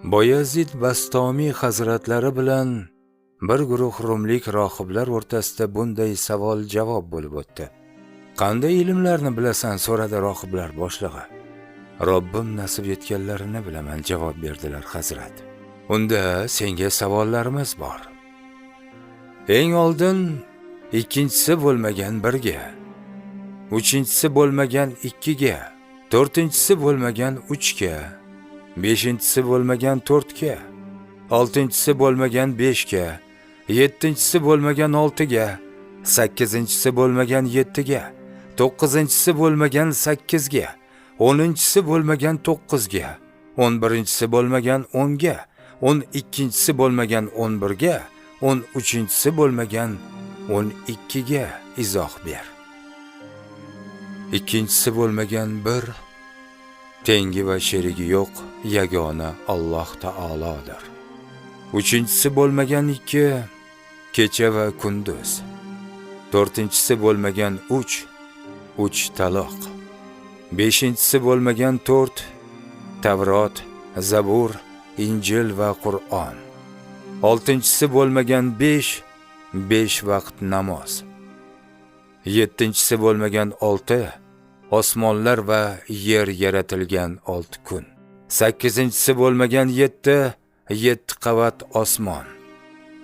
Boyazid Bastomiy hazratlari bilan bir guruh rumlik rohiblar o'rtasida bunday savol-javob bo'lib o'tdi. Qanday ilmlarni bilasan, so'radi rohiblar boshlig'i. Robbim nasib etganlarini bilaman, javob berdilar hazrat. Unda senga savollarimiz bor. Eng oldin ikkinchisi bo'lmagan birga, uchinchisi bo'lmagan ikkiga, to'rtinchisi bo'lmagan uchga, beshinchisi bo'lmagan to'rtga, oltinchisi bo'lmagan beshga, yettinchisi bo'lmagan oltiga, sakkizinchisi bo'lmagan yettiga, to'qqizinchisi bo'lmagan sakkizga, o'ninchisi bo'lmagan to'qqizga, 11-inchisi bo'lmagan 10ga, 12-inchisi bo'lmagan 11ga, 13-inchisi bo'lmagan 12ga izoh ber. Ikkinchisi bo'lmagan bir, tengi va sherigi yo'q yagona Alloh taolodir. Uchinchisi bo'lmagan ikki, kecha va kunduz. To'rtinchisi bo'lmagan uch, uch taloq. Beshinchisi bo'lmagan to'rt, Tavrot, Zabur, Injil va Qur'on. Oltinchisi bo'lmagan besh, besh vaqt namoz. Yettinchisi bo'lmagan olti, osmonlar va yer yaratilgan 6 kun. Sakkizinchisi bo'lmagan yetti, yetti qavat osmon.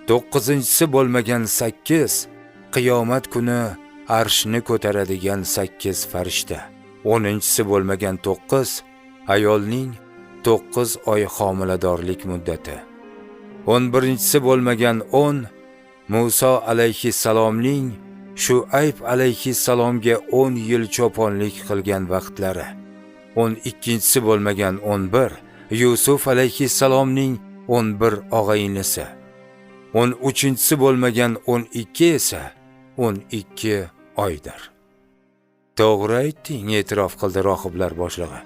To'qqizinchisi bo'lmagan 8, qiyomat kuni arshni ko'taradigan 8 farishta. 10-inchisi bo'lmagan 9, ayolning 9 oy homiladorlik muddati. 11-inchisi bo'lmagan 10, Musa alayhissalomning Shuayb alayhissalomga 10 yil cho'ponlik qilgan vaqtlari. 12-inchisi bo'lmagan 11, Yusuf alayhissalomning 11 og'aynisi. 13-inchisi bo'lmagan 12 esa 12 oydir. To'g'ri aytding, e'tirof qildi rohiblar boshlig'i.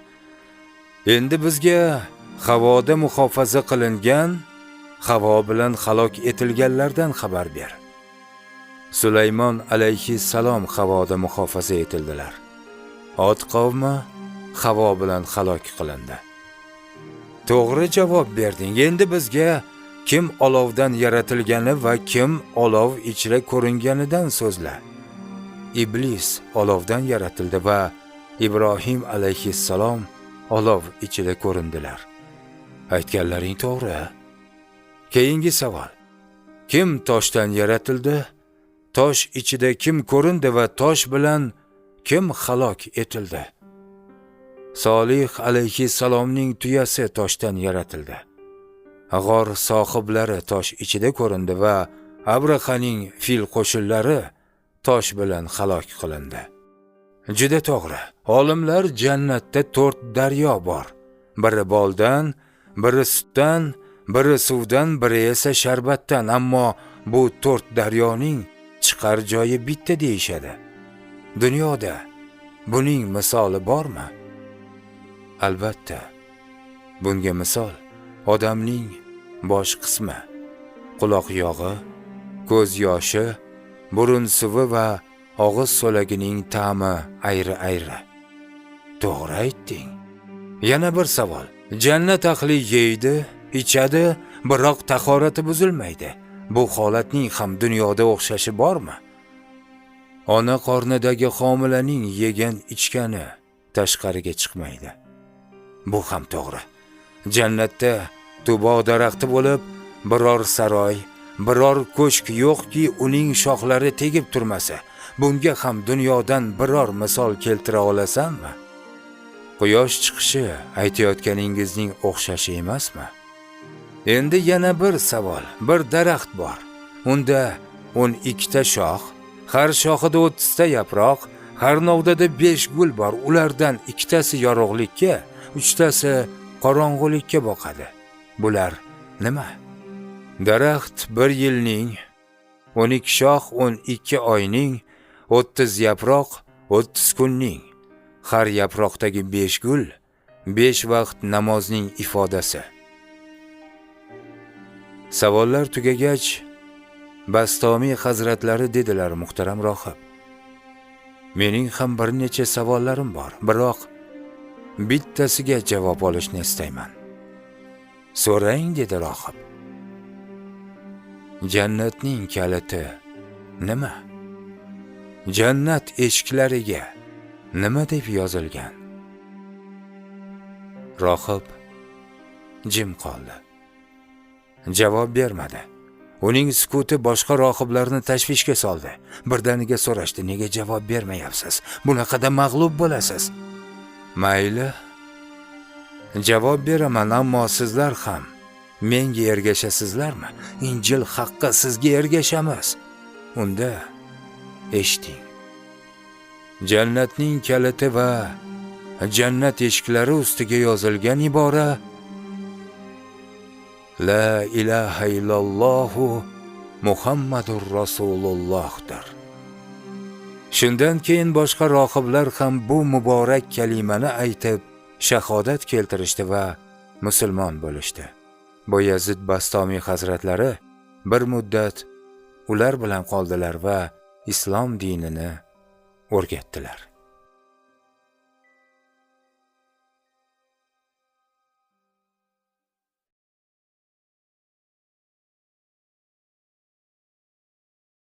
Endi bizga havoda muhofaza qilingan, havo bilan halok etilganlardan xabar ber. Sulaymon alayhissalom havoda muhofaza etildilar. Ot qavmi havo bilan halok qilindi. To'g'ri javob berding. Endi bizga kim olovdan yaratilgani va kim olov ichra ko'ringanidan so'zla. Iblis olovdan yaratildi va Ibrohim alayhissalom olov ichida ko'rindilar. Aytganlaring to'g'ri. Keyingi savol. Kim toshdan yaratildi? Tosh ichida kim ko'rindi va tosh bilan kim halok etildi? Solih alayhissalomning tuyasi toshdan yaratildi. G'or sohiblari tosh ichida ko'rindi va Abrahaning fil qo'shinlari tosh bilan halok qilindi. Juda to'g'ri. Olimlar jannatda 4 daryo bor. Biri boldan, biri sutdan, biri suvdan, biri esa sharbatdan. Ammo bu 4 daryoning chiqar joyi bitta deyishadi. Dunyoda buning misoli bormi? Albatta. Bunga misol odamning bosh qismi, quloq yog'i, ko'z yoshi, burun suvi va og'iz so'lagining ta'mi ayri-ayri. To'g'ri aytding. Yana bir savol. Jannat ahli yeydi, ichadi, biroq tahorati buzilmaydi. Bu holatning ham dunyoda o'xshashi bormi? Ona qornidagi homilaning yegan ichgani tashqariga chiqmaydi. Bu ham to'g'ri. Jannatda tubo daraxti bo'lib, biror saroy, biror ko'shk yo'qki, uning shoxlari tegib turmasa. Bunga ham dunyodan biror misol keltira olasanmi? Quyosh chiqishi aytayotganingizning o'xshashi emasmi? Endi yana bir savol. Bir daraxt bor. Unda 12 ta shox, har shoxida 30 ta yaproq, har novdada 5 gul bor. Ulardan ikkitasi yorug'likka, uchtasi qorong'ulikka boqadi. Bular nima? Daraxt bir yilning, 12 shox 12 oyning, 30 yaproq 30 kunning, har yaproqdagi 5 gul 5 vaqt namozning ifodasi. Savollar tugagach, Bastomiy hazratlari dedilar: muhtaram rohib, mening ham bir necha savollarim bor, biroq bittasiga javob olishni istayman. So'rang, dedi rohib. Jannatning kaliti nima? Jannat eshiklariga nima deb yozilgan? Rohib jim qoldi. Javob bermadi. Uning sukuti boshqa rohiblarni tashvishga soldi. Birdaniga so'rashdi: "Nega javob bermayapsiz? Bunaqada mag'lub bo'lasiz." "Mayli, javob beraman, ammo sizlar ham menga ergashasizlarmi? Injil haqqi, sizga ergashamiz." "Unda eshiting. Jannatning kaliti va jannat eshiklari ustiga yozilgan ibora: La ilaha illallohu Muhammadur Rasulullohdir." Shundan keyin boshqa rohiblar ham bu muborak kalimani aytib, shahodat keltirishdi va musulmon bo'lishdi. Boyazid Bastomiy hazratlari bir muddat ular bilan qoldilar va islom dinini o'rgatdilar.